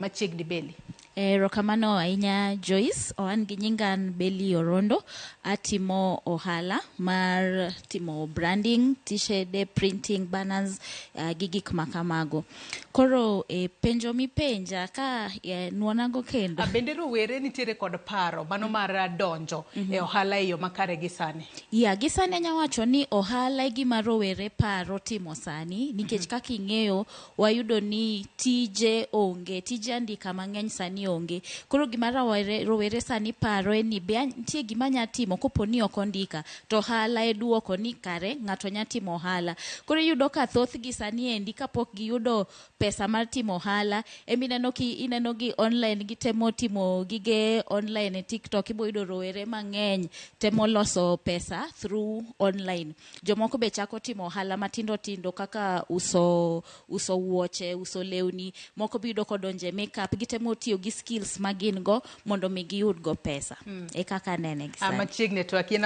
Machiegni, Beli. Erokamano ahinya, Joyce. An gi nyinga an Beli Orondo. Atimo ohala mar timo branding, t-shirt, printing, banners gi gik makamago. Koro e penjo mipenja ka nuonago kendo. Bende rowere nitiere kod paro mano mar donjo e ohala e yo makare gi sani? Ya, gi sani anya wacho ni ohala e gima rowere paro timo sani nikech kaka ing'eyo, wayudo ni tije onge, tije andika mang'eny sani onge. Koro gima rowere sani paro en ni be nitie gima anya timo kopo ni ok ondika to ohala e duoko ni kare ng'ato nya timo ohala. Koro iyudo ka thothgi sani endi kapok giyudo pesa mar timo ohala, emineno ki ineno gi online, gitemo timo gige online e TikTok. Ibo yudo rowere mang'eny temo loso pesa through online. Jomoko be chako timo ohala matindo tindo kaka uso wuoche, uso lewni. Moko be iyudo kodonje e makeup, gitemo tiyo gi skills ma gin go mondo mi giyud go pesa. E kaka anene gi sani. Machiegni e twak yien.